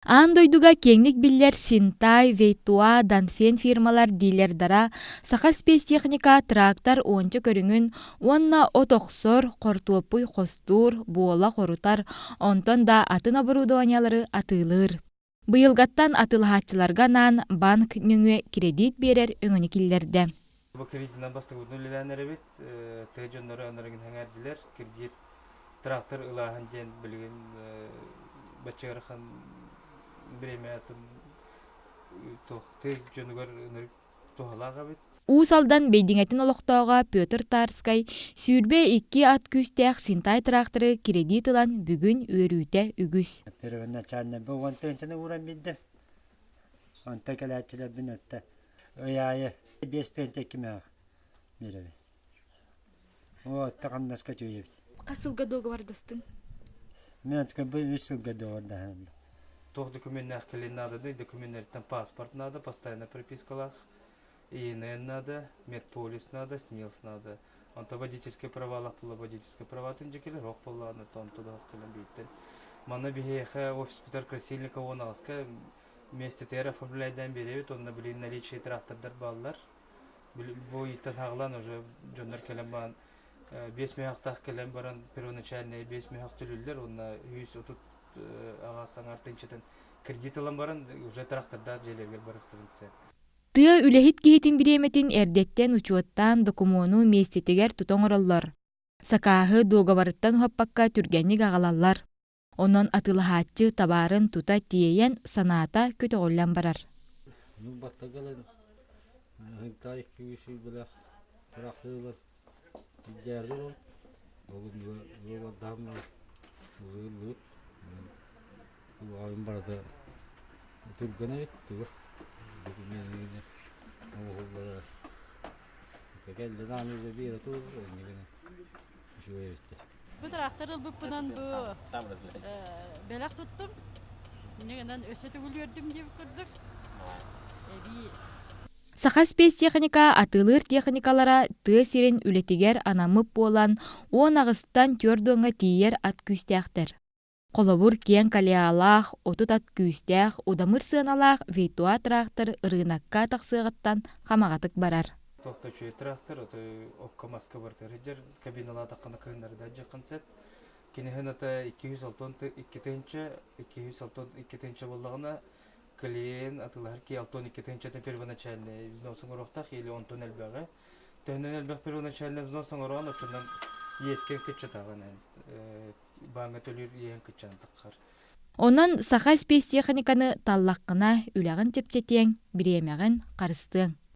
Аан дойдуга киэҥник биллэр Синтай, Вейтуа, Данфен фирмалар дилердара Саха спецтехника трактор уонча көрүҥүн уонна от охсор, хортуоппуй хостуур, буола хорутар, онтон да атын оборудованиелары атыылыыр. Быйылгаттан атыылаһааччыларга анаан банк нөҥүө кредит биэрэр өҥөнү киллэрдэ. Бу кредитинэн бастакыбытын үлэлээн эрэбит. Тыа дьонноро анарыгын сэҥээрдилэр. Кредит трактор ылааһын диэн билигин бачча ыарахан бириэмэ туох тыа дьонугар ынырык туһалаах эбит. Уус Алдан Бэйдиҥэтин олохтооҕо Петр Тарскай 22 ат күүстээх Синтай тракторы кредит ылан бүгүн үөрүүтэ үгүс. Первоначально бу уон тыһыынчаны ууран биэрдим. Онтон кэлээччилэрбин өттө ый аайы 5 тыһыынча кимээх биэрэбин. Оо, хамнаска үчүгэй эбит. Хас сылга дуогабардастыҥ? Мен бу үс сылга дуогабардаһан. Туох докуменнаах кэлин нааданы, докуменнарыттан паспорт надо, постоянно пропискалаах, ИНН надо, медполис надо, СНИЛС надо. Онто водительскай правалаах була водительскай праватын дьэ кэлэр, ох буоллаҕына онто да кэлэн бииртэн. Манна биһиэхэ офиспытар Красильникова 10 аҕыска миэстэтигэр оформляйдаан биэрэбит, онно билигин наличие трактордар бааллар. Бу ыйтан хаалан уже дьоннор кэлэн баран 5 мөһөхтаах кэлэн баран первоначальный 5 мөһөх төлүүллэр уонна 130 аҕас аҥар тыһыынчатын кредит ылан баран уже трактордаах дьиэлэригэр барыахтарын сөп. Тыа үлэһит киһитин бириэмэтин эрдэттэн учуоттаан докумуону миэстэтигэр тута оҥороллор. Сакааһы дуогабарыттан уһаппакка түргэнник аҕалаллар. Онон атыылаһааччы табаарын тута тиэйэн санаата көтөҕүллэн барар. Ньурбаттан Хынтай күүсүйбэлэх тыраахтыылар илдьээрдэр ол уолбардаам ылыыллыбыт угаайым барыта түргэн эбит тугу документ оҥоһуллара кэллэ даҕаны уже биэрэ турар инньэ гынан үчүгэй эбит Бу трактор ылбыппынан бу бэлэх туттум. Инньэ гынан өссө төгүл үөрдүм диэбит курдук. Эбии Саха спецтехника атыылыыр техникалара тыа сирин үлэтигэр анаммыт буолан, 18-тан 40-ҥа тиийэр ат күүстээхтэр. Холобур, киэҥ колеялаах, 30 ат күүстээх, удамыр сыаналаах Вейтуа трактор ырыынакка тахсыаҕыттан хамаҕатык барар. Туох да үчүгэй трактор, ото окко маска барытыгар сылдьар, кабиналаатаххына кыһыннарда дьаххын сөп. Киниһин ата 262 тыһыынча, 262 тыһыынча буоллаҕына, клиент атыылаһар ки 62 тыһыынчатын первоначальный взнос оҥоруохтаах или онтон элбэҕи. Төһөнөн элбэх первоначальный взнос оҥороон, оччонон иэскэ кыччатаҕын бааҥҥа төлүүр иэһин кыччаан таххар. Онон саха спецтехниканы таллаххына үлэҕин чэпчэтиэҥ, бириэмэҕин харыстыаҥ.